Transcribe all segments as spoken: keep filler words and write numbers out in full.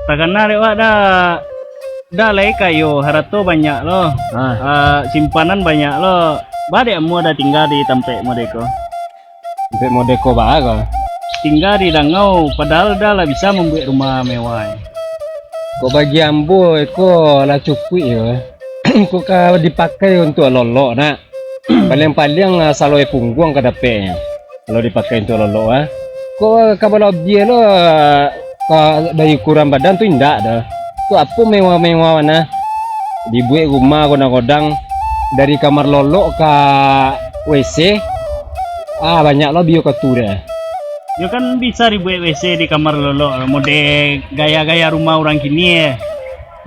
Takana dek wak dah, dah lai kayo, harato banyak lo. Ah. Ah, simpanan banyak lo. Ba dek amuah dah tingga di tampek modeko? Tampek modeko ba ko? Tingga di dangau, padahal dah lah bisa mambuek rumah mewah. Kok bagi ambo iko lah cukuik yo. Kok ka dipakai untuak lolok nak. Paliang-paliang, ah, saloi pungguang ka dapeknyo. Kalau dipakai untuak lolok, ah. Kok ka balabiah lo, ah, ka dari ukuran badan tu indak doh. Tu apo mewah-mewah bana. Dibuek rumah godang-godang dari kamar lolok ka W C. Ah, banyak lo biaya ka tu deh. Yo kan bisa dibuek W C di kamar lolok, mode gaya-gaya rumah urang kini eh.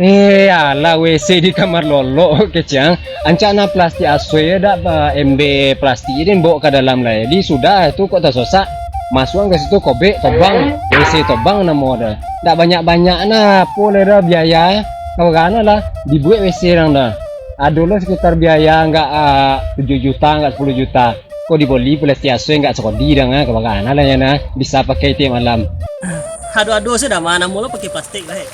Eh, alah, W C di kamar lolok, kecang. Ancak nah plastik asoi, dak ba-, ember plastik ni bawa ka dalam lai. Di sudah tu kok tasosak. Masuak ka situ kobek, tobang. W C tobang namo dah. Dak banyak-banyak nah, apo lai dah biaya. Kau gana lah, dibuek W C rang dah. Ado lo sekitar biaya anggak, ah, tujuh juta, anggak sepuluh juta. Kok diboli plastik asoi anggak sakodi dang, ah, kau gana lah ya nah. Bisa pakai tiap malam. Ado-ado sudah mah, namo lo pakai plastik lah, eh.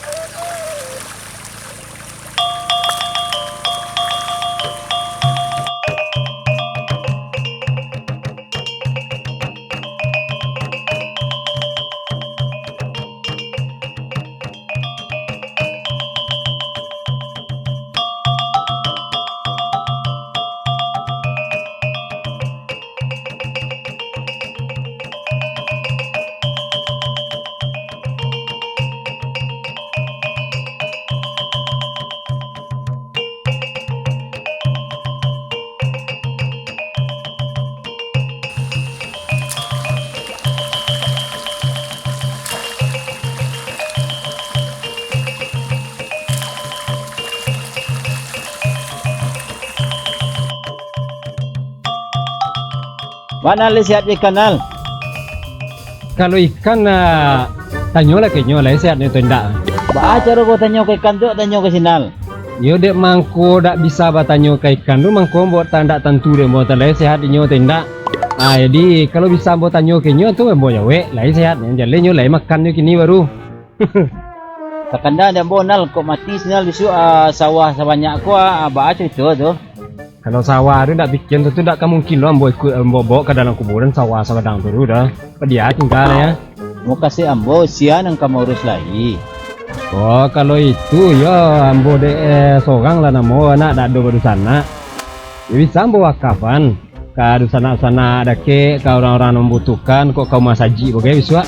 Bana lai sehat jo ikan, Nal? Kalau ikan, ah, tanyolah ka inyo, lai sehat nyo atau indak. Baa caro ambo tanyo ka ikan tu, tanyo ka si Nal? Iyo, dek mangko dak bisa batanyo ka ikan tu, mangko ambo ta-, ndak tantu dek ambo, lai sehat inyo atau indak. Ah, jadi, kalau bisa ambo tanyo ka inyo tu, ambo jawek, lai sehat nyo, jaleh nyo, lai makan nyo kini baru. Takana dek ambo, Nal, kok mati si Nal bisuak, ah, sawah sabanyak ko, ah, baa carito tu? Kalau sawah tu ndak pikian tu, tu ndak ka mungkin lo ambo ikuik, ambo bawa ka dalam kuburan sawah sagadang tu doh. Padia tingga ya. Mukasuik ambo, sia nan ka maurus lai? Oh, kalau itu, yo, ambo dek, eh, sorang lah namo, anak dak ado badusanak. Yo, bisa ambo wakafan ka dusanak-dusanak dakek, ka urang-urang nan mambutuhkan, kok ka umah sajik bagai bisuak.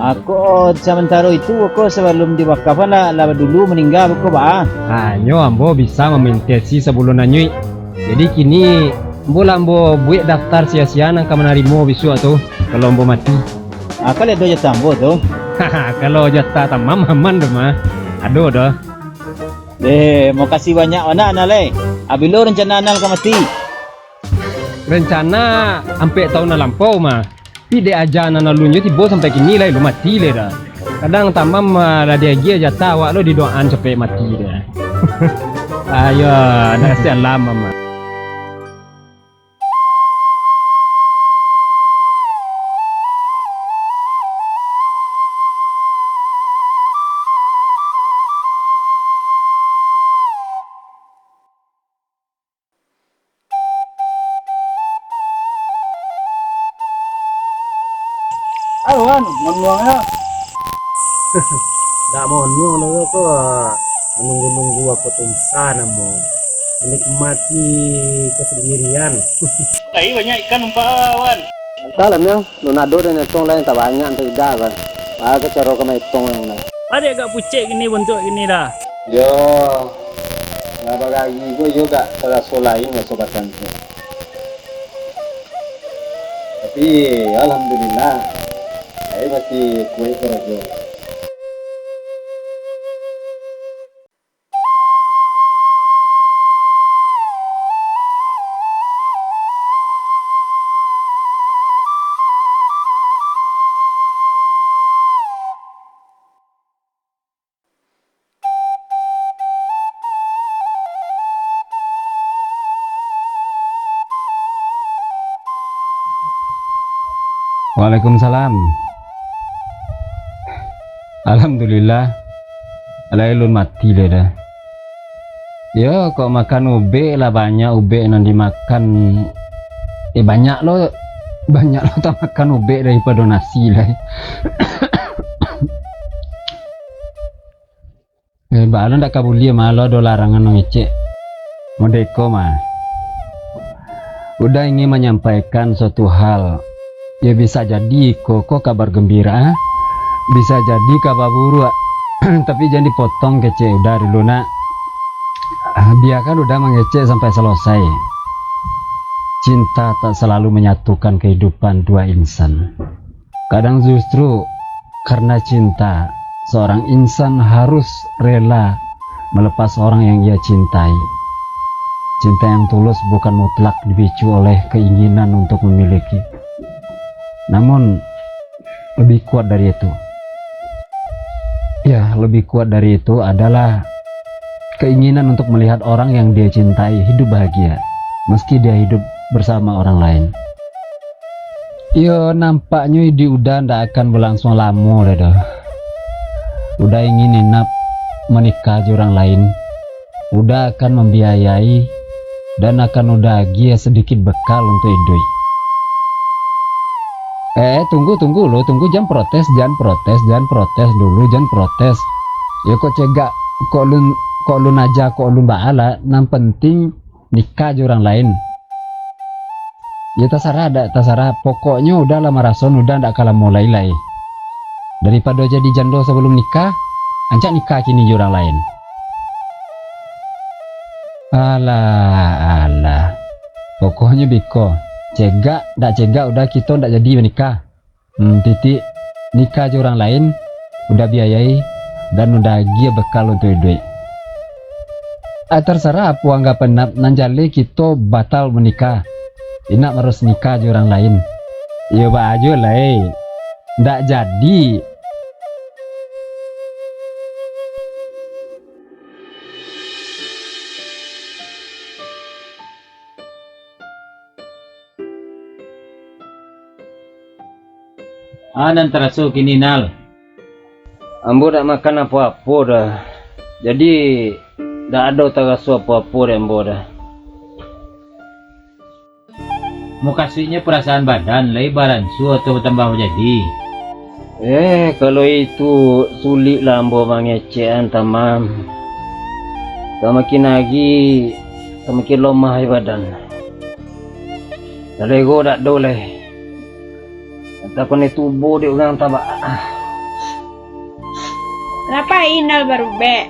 Ah, kok samantaro itu, kok sabalum diwakafan lah, lah dulu maningga, kok baa? Ah, nyo ambo bisa mamintesi sabulan anyuik. Jadi kini, ambo lah ambo buek daftar sia-sia nan ka manarimo bisuak tu, kalau ambo mati. Ah, kan ado jatah ambo tu. Kalau jatah tamam aman tu mah. Ado doh. Eh, makasih banyak bana, Nal, eh. Ah, bilo rencana Nal ka mati? Rencana ampek taun nan lampau mah. Tapi dek aja nan alun jo tibo sampai kini lai lo mati lai dah. Kadang tamam, ah, lah diagiah jatah awak lo didoaan capek mati dah. Ayo, dah kasih alam, Mama. Ayo, Wan, manuang ya. Ndak manuang lo ko, menunggu-nunggu apo tumpah namo. Menikmati kesendirian. Tadi banyak ikan umpa, Wan. Entahlah, Miang. Lun ado den etong lai, entah banyak, entah idak kan. Ah, ka caro ka maetong yang lai. Padek gak pucek gini, bontuak gini dah. Yo, lah bagari ko, yo gak taraso lain raso badan tu. Tapi, alhamdulillah, saya masih kuat karajo. Waalaikumsalam. Alhamdulillah. Alah, alun mati lai doh. Yo, kok makan ubek lah, banyak ubek nan dimakan. Eh, banyak lo, banyak lo tamakan ubek daripado nasi lai. Eh, baa lo ndak ka buliah mah, lo ado larangan mangecek. Modeko mah. Uda ingin manyampaikan suatu hal. Yo, bisa jadi iko ko kabar gambira, bisa jadi kabar buruak. Tapi jan dipotong kecek Uda dulu, nak. Ah, biakan Uda mangecek sampai salosai. Cinta tak selalu menyatukan kehidupan dua insan. Kadang justru karena cinta, seorang insan harus rela melepas orang yang ia cintai. Cinta yang tulus bukan mutlak dipicu oleh keinginan untuk memiliki, namun lebih kuat dari itu. Ya, lebih kuat dari itu adalah keinginan untuk melihat orang yang dia cintai hidup bahagia, meski dia hidup bersama orang lain. Iyo, nampaknyo iduik Uda ndak akan balangsuang lamo lai doh. Uda ingin Inap manikah jo urang lain. Uda akan mambiayai dan akan Uda agiah sadikit bekal untuak iduik. Eh, tunggu, tunggu lo, tunggu, jan protes, jan protes, jan protes dulu, jan protes. Yo, kok cegak, kok lun, kok lun aja, kok lun baa lah, nan penting nikah jo urang lain. Yo, tasarah, dak tasarah, pokoknyo Uda lah maraso Uda ndak ka lamo lai lai. Daripado jadi jando sabalum nikah, ancak nikah kini jo urang lain. Alah, alah. Pokoknyo biko, cegak dak cegak Uda, kito ndak jadi banikah. Hmm, titik. Nikah jo urang lain, Uda biayai, dan Uda agiah bekal untuak iduik. Ah, tasarah apo anggapan Inap, nan jaleh kito batal banikah. Inap harus nikah jo urang lain. Iyo, baa juo lai. Ndak jadi. Ah, nan taraso kini, Nal? Ambo dak makan apo-apo doh. Jadi, dak ado taraso apo-apo dek ambo doh. Mukasuiknyo, parasaan badan lai baransua atau batambah manjadi? Eh, kalau itu, suliklah ambo mangecek an, Tamam. Samakin ari, samakin lomah badan. Salero dak ado lai. Takoni tubuah dek urang tabaa. Rapai Nal barubek.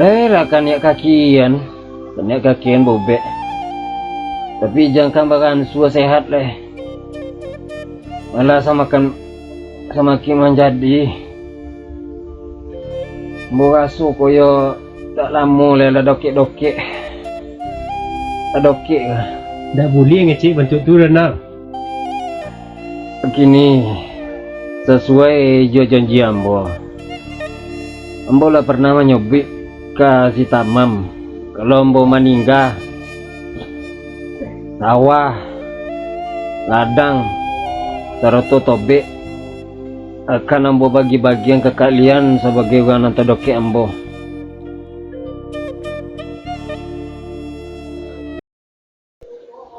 Eh, lah kaniak kakian. Kaniak kakian barubek. Tapi jan kan baransua sehat lai. Malah samakin, samakin manjadi. Ambo raso koyo dak lamo lai lah dokek-dokek. Lah dokek lah. Dak buliah ngecek bantuak tu, Nal. Kini, sasuai jo janji ambo, ambo lah parnah manyobuik ka si Tamam, kalau ambo maningga, sawah, ladang, sarato tobek akan ambo bagi-bagian ka kalian sabagai urang nan tadokek ambo.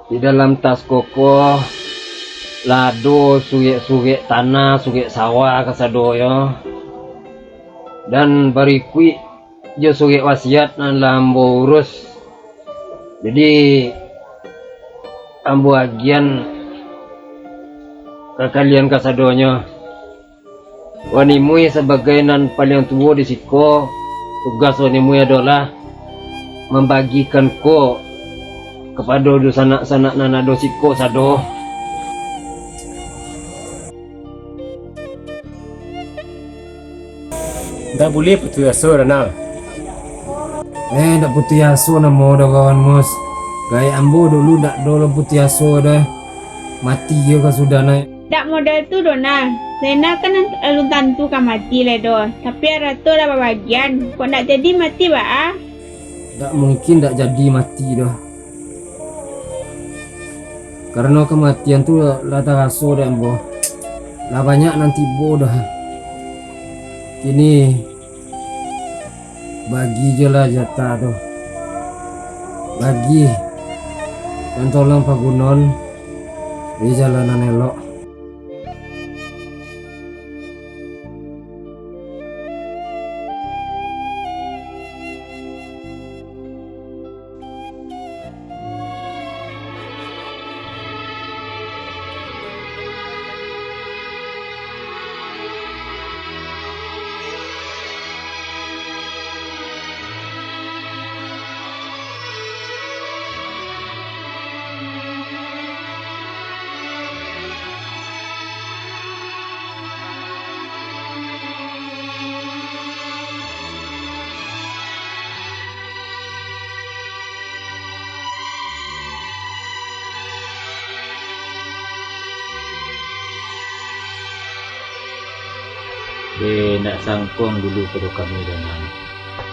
Di dalam tas koko lah ado surek-surek tanah, surek sawah kasadonyo, dan barikuik jo surek wasiat nan lah ambo urus. Jadi, ambo agian ka kalian kasadonyo. Wanimui sabagai nan paliang tuo di siko, tugas Wanimui adolah mambagikan ko kapado dunsanak-sanak nan ado siko sado. Ndak buliah putuih aso, Ranal. Eh, ndak putuih aso namo doh, kawan Mus. Gaek ambo dulu ndak ado lo putuih aso doh. Mati iyo ka sudah nai. Dak model tu doh, Nal. Zainal kan alun tantu ka mati lai doh, tapi arato lah babagian. Kok ndak jadi mati baa? Dak mungkin dak jadi mati doh. Karano kamatian tu lah taraso dek ambo. Lah banyak nan tibo doh. Kini Bagi jolah jatah tu. Bagi. Dan tolong pagunoan di jalan nan elok. Eh, nak sangkuang dulu pado kami, Danang.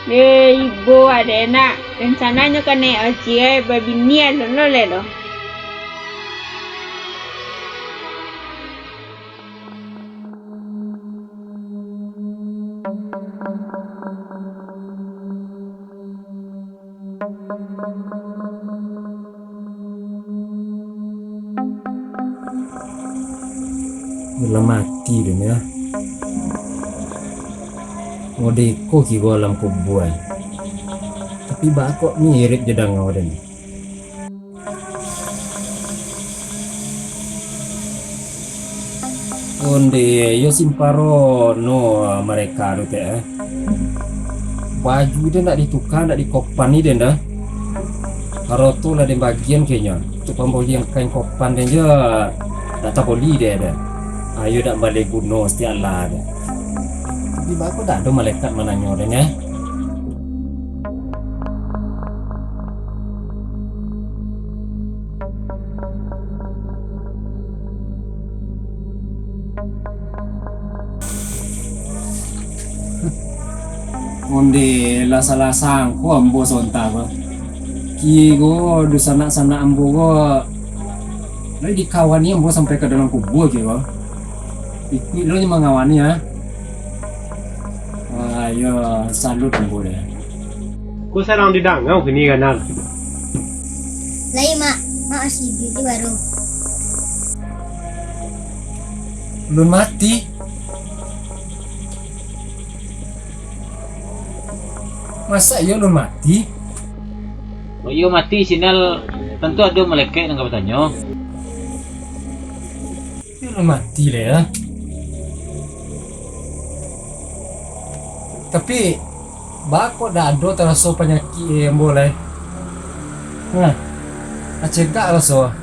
Eh, ibo ade nak. Rencanonyo ka naik haji, ai, babini alun lo lai lo. Lah mati den, yo. Modeko kigo alam kubua. Tapi baa kok mirip jo dangau den. Onde, yo simparono mereka tu, teh, eh. Baju den ndak dituka, ndak dikopan ni den dah. Haroto lah den bagian kayaknyo. Untuak pambolian kain kopan den jo, ndak taboli den dah. Ayo dak baleh guno satiok lah den. Tapi baa kok dak ado malaikat mananyo den, eh. Onde lah salah sangko ambo sontak ko. Kigo dunsanak-sanak ambo ko lai dikawani ambo sampai ka dalam kubua kigo. Ikuik lo nyo mangawani, ha. Wah, iyo, salut ambo deh. Ko sadang di dangau kini, Ganal? Lai, Mak. Mak masih iduik tu baru. Ulun mati? Masa iyo ulun mati? Oh, iyo mati, Sinal. Tantu ado malaikat nan ka batanyo. Iyo lah mati lah, yo. Tapi, baa kok dak ado taraso panyakik ambo lai? Nah, acegak raso.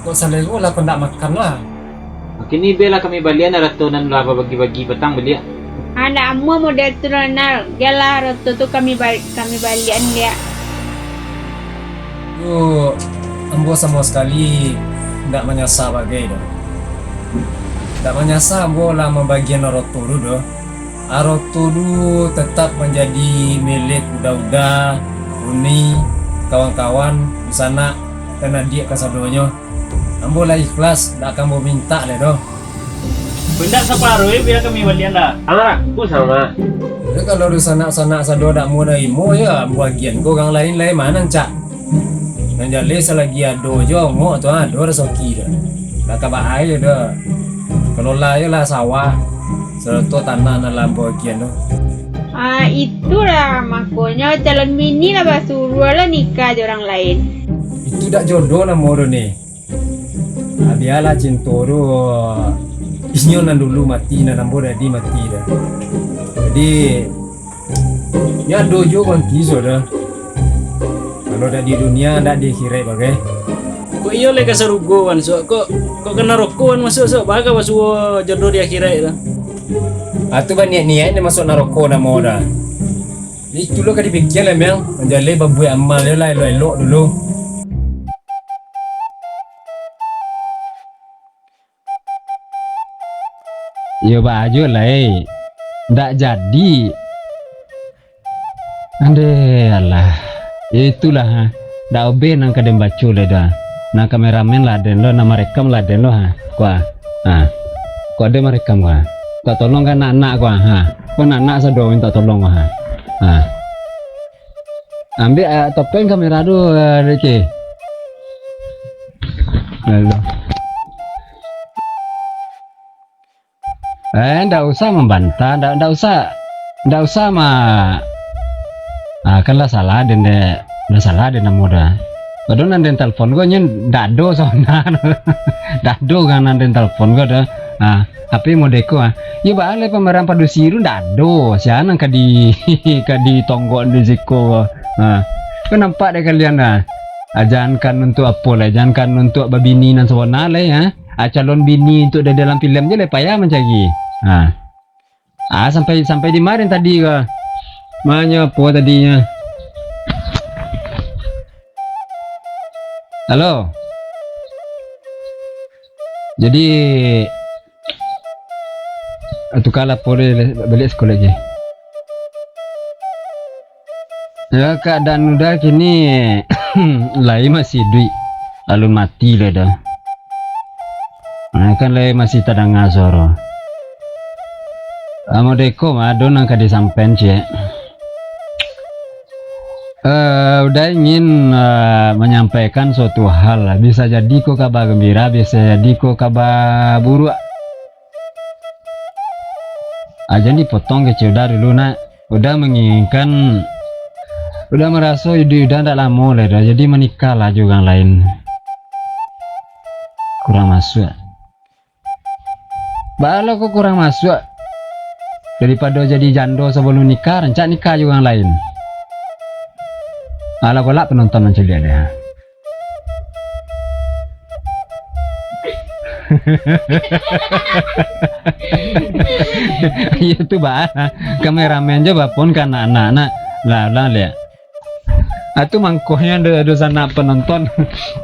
Kok salero lah kok ndak makan lah. Kini bialah kami balian arato nan lah babagi-bagi patang baliak. Andak amuah model tu, Ronald. Bialah arato tu kami ba-, kami balian liak. Tu, ambo samo sakali indak manyasa bagai doh. Indak manyasa ambo lah mambagian aroto tu doh. Aroto tu tatap manjadi milik uda-uda, uni, kawan-kawan, dunsanak, nan adiak kasadonyo. Ambo lah ikhlas, indak ka ambo mintak lai doh. Indak saparo, eh, bia kami balian lah. Ang rakus ang mah. Yo, kalau dunsanak-sanak sado dak mau narimo, yo, ambo agiahan ka urang lain lai, ma nan cak. Nan jaleh salagi ado jo ongok tu, ado rasoki tu. Dak ka baa jo doh. Kalolalah sawah, sarato tanah nan lah ambo agiahan tu. Ah, itulah makonyo calon bini lah basuruah lah nikah jo urang lain. Itu dak jodoh namo tu ni. Ah, bialah cinto tu, inyo nan dulu mati, nan ambo tadi mati dah. Jadi, nyo ado juo ganti sudah. Kalau dak di dunia, dak di akhirat bagai. Kok iyo lai ka sarugo wan, Sok? Kok, kok ka naroko wan masuak, Sok? Baa ka basuo jodoh di akhirat tu? Ah, tu baniat-niat ni masuak naroko namo dah. Itu lo ka dipikia lah, Mel. Manjaleh babuek amal yo lah elok-elok dulu. Iyo, baa juo lai. Ndak jadi. Andeh, alah. Itulah, ha. Ndak obeh nan ka den baco lai doh, ha. Nan kameramen lah den lo, nan marekam lah den lo, ha. Ko a. Ha. Ko a den marekam ko a. Ko a tolong ka anak-anak ko a, ha. Ko nak-nak sado minta tolong, ha. Ha. Ambiak, ah, topeng kamera tu, ah, Ricky. Lalu. Eh, ndak usah mambantah, ndak, ndak usah, ndak usah ma-, ah, kan lah salah den, dek. Lah salah den namo dah. Padahal nan den telepon ko nyo ndak ado sabananyo. Ndak ado kan nan den telepon ko dah. Ah, tapi modeko, ah. Yo, baa lai pameran padusi tu ndak ado. Sia nan ka di, ka ditonggok di siko ko. Ah, kan nampak dek kalian dah. Ah, jangankan untuak apo lai, jangankan untuak babini nan sabana lai, ha. Ah, calon bini untuak di dalam filem je lai payah mancari. Ha. Ah, sampai, sampai di ma den tadi ko? Manyo apo tadinyo? Halo. Jadi, ah, tukarlah apo deh, baliak siko lai. Yo, keadaan Uda kini lai masih iduik, alun mati lai doh. Nah, kan lai masih tadanga suaro. Ah, modeko mah, ado nan ka disampaian ciek. Eh, Uda ingin, eh, manyampaikan suatu hal lah. Bisa jadi ko kaba gambira, bisa jadi ko kaba buruak. Ah, jan dipotong kecek Uda dulu, nak. Uda manginginkan, Uda maraso iduik Uda ndak lamo lai doh, jadi manikahlah jo urang lain. Kurang masuak. Baa lo ko kurang masuak? Daripado jadi jando sabalum nikah, rancak nikah jo urang lain. Alah, galak penonton mancaliak deh. Iyo tu baa, kameramen jo bapon ka anak-anak, nak. Lah, ulang liak. Ah, tu mangkonyo do, dunsanak penonton.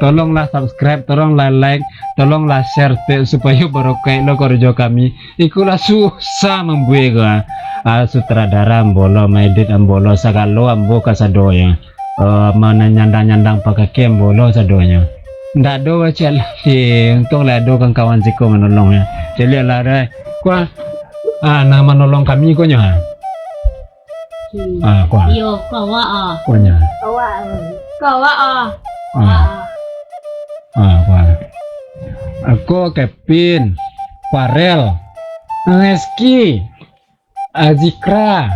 Tolonglah subscribe, tolonglah like, tolonglah share, te-, supayo barokah lo karajo kami. Iko lah susah mambuek ko, ah. Ah, sutradara ambo lo, maedit ambo lo, sagalo ambo kasadonyo. Eh, mananyandang-nyandang pakake ambo lo sadonyo. Ndak ado baco lah, eh, untuang lah ado kawan-kawan siko manolong, yo. Caliak lah, deh. Ko, ah, nan manolong kami ko nyo, ah. Hmm. Ah, ko, ah. Iyo, ko awak, ah. Ko nyo. Awak, eh. Ko awak, ah. Ah. Awak, ah. Ah, ko, ah. Ako Kevin, Farel, Reski, Azikra,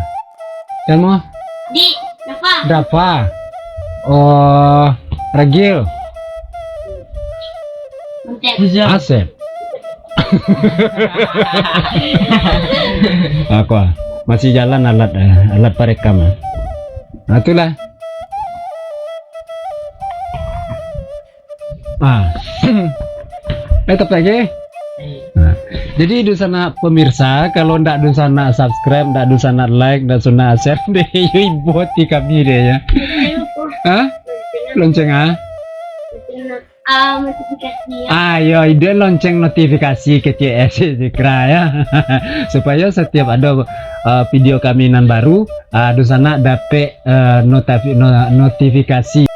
dan mo? Di, Dafa. Dafa. Oh, Ragil. Asep. Ako, ah. Masih jalan alat, eh, alat parekam, eh. Nah, itulah. Ah. Eh, tapi lagi. Nah. Jadi, dunsanak pemirsa, kalau ndak dunsanak subscribe, ndak dunsanak like, ndak dunsanak share, deh, yo ibo ati kami deh, yo. Hah? Lonceng, ah? Ah, notifikasi, ya. Ah, yo, ide lonceng notifikasi ke T S Zikra, ya. Supayo satiap ado, eh, video kami nan baru, ah, dunsanak dapek, eh, notifi-, no-, notifikasi.